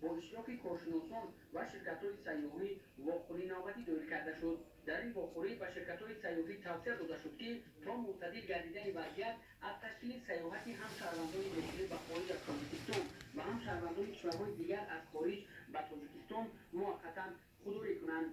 Бо иштироки коршиносон ва ширкатҳои сайёҳӣ вохӯрии навбатӣ доир карда шуд. Дар ин вохӯрӣ ба ширкатҳои сайёҳӣ тавсия дода шуд, ки то мӯътадил гардидани вазъият аз ташкили сайёҳати ҳам шаҳрвандони дохилӣ ба хориҷ аз Тоҷикистон ва ҳам шаҳрвандони кишварҳои дигар аз хориҷ ба Тоҷикистон муваққатан худдорӣ кунанд.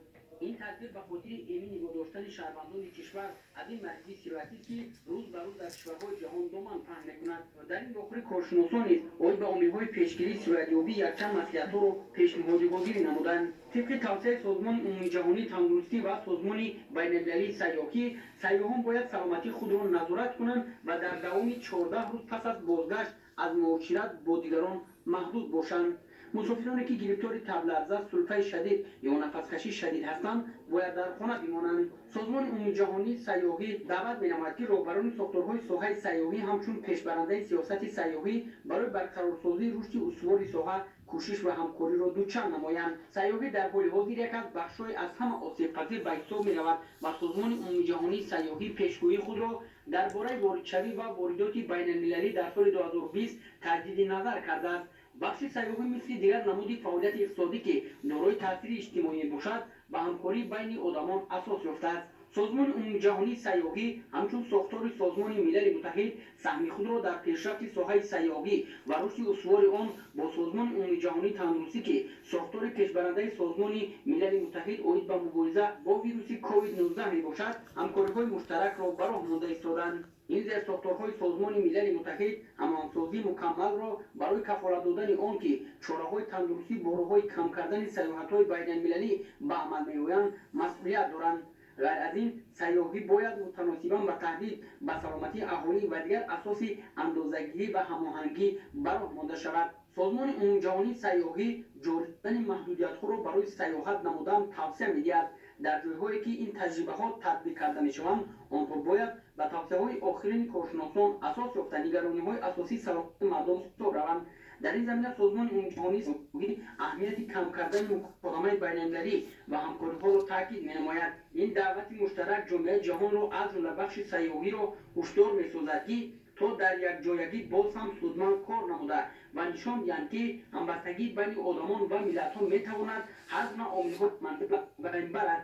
Ин тадбир ба хотири эмин нигоҳ доштани шаҳрвандони кишвар аз ин маризии сироятист, ки рӯз ба рӯз дар кишварҳои ҷаҳон доман паҳн мекунад. Дар ин вохӯрӣ коршиносон низ оид ба омилҳои пешгирии сироятёбӣ якчанд маслиҳатҳоро пешниҳоди ҳозирӣ намуданд. Тибқи тавсияи Созмони умумиҷаҳонии тандурустӣ ва Созмони байналмилалии сайёҳӣ, сайёҳон бояд саломатии худро назорат кунанд ва дар давоми 14 рӯз пас аз бозгашт аз муошират бо дигарон маҳдуд бошанд. Мусофироне, ки гирифтори табларза, сулфаи шадид ё нафаскашии шадид ҳастанд, бояд дар хона бимонанд. Созмони умумиҷаҳонии сайёҳӣ даъват менамояд, ки роҳбарони сохторҳои соҳаи сайёҳӣ ҳамчун пешбарандаи сиёсати сайёҳӣ барои барқарорсозии рушди устувори соҳа кӯшиш ва ҳамкориро дучанд намоянд. Сайёҳӣ дар ҳоли ҳозир яке аз бахшҳои аз ҳама осебпазир ба ҳисоб меравад ва Созмони умумиҷаҳонии сайёҳӣ пешгӯии худро дар бораи воридшавӣ ва воридоти байналмилалӣ дар соли 2020 таҷдиди назар кардааст. Бахши сайёҳӣ, мисли дигар намуди фаъолияти иқтисодӣ, ки дорои таъсири иҷтимоӣ мебошад, ба ҳамкории байни одамон асос ёфтааст. Созмони умумиҷаҳонии сайёҳӣ ҳамчун сохтори Созмони Милали Муттаҳид саҳми худро дар пешрафти соҳаи сайёҳӣ ва рушди устувори он бо Созмони умумиҷаҳонии тандурустӣ, ки сохтори пешбарандаи Созмони Милали Муттаҳид оид ба мубориза бо вируси COVID-19 мебошад, ҳамкориҳои муштаракро ба роҳ монда истоданд. Ин зерсохторҳои Созмони Милали Муттаҳид ҳамоҳангсозии мукаммалро барои кафолат додани он, ки чораҳои тандурустӣ бо роҳҳои кам кардани сайёҳатҳои байналмилалӣ ба амал меоянд, масъулият доранд. Ғайр аз ин, сайёҳӣ бояд мутаносибан ба таҳдид ба саломатии аҳолӣ ва дигар асоси андозагирӣ ва ҳамоҳангӣ ба роҳ монда шавад. Созмони умумиҷаҳонии сайёҳӣ ҷорӣ шудани маҳдудиятҳоро барои сайёҳат намудан тавсия медиҳад. Дар ҷойҳое, ки ин таҷрибаҳо татбиқ карда мешаванд, онҳо бояд ба тавсияҳои охирини коршиносон асос ёфта, нигарониҳои асосии саломатии мардум ҳисоб раванд. Дар ин замина Созмони умумиҷаҳонии сайёҳӣ аҳамияти кам кардани мукотабаи байналмилалӣ ва ҳамкориҳоро таъкид менамояд. Ин даъвати муштарак ҷомеаи ҷаҳонро, аз ҷумла бахши сайёҳиро, ҳушдор месозад, ки то дар якҷоягӣ боз ҳам судманд кор намуда ва нишон диҳанд, ки ҳамбастагии байни одамон ва миллатҳо метавонад ҳар гуна омилҳои манфӣ ба байн барад.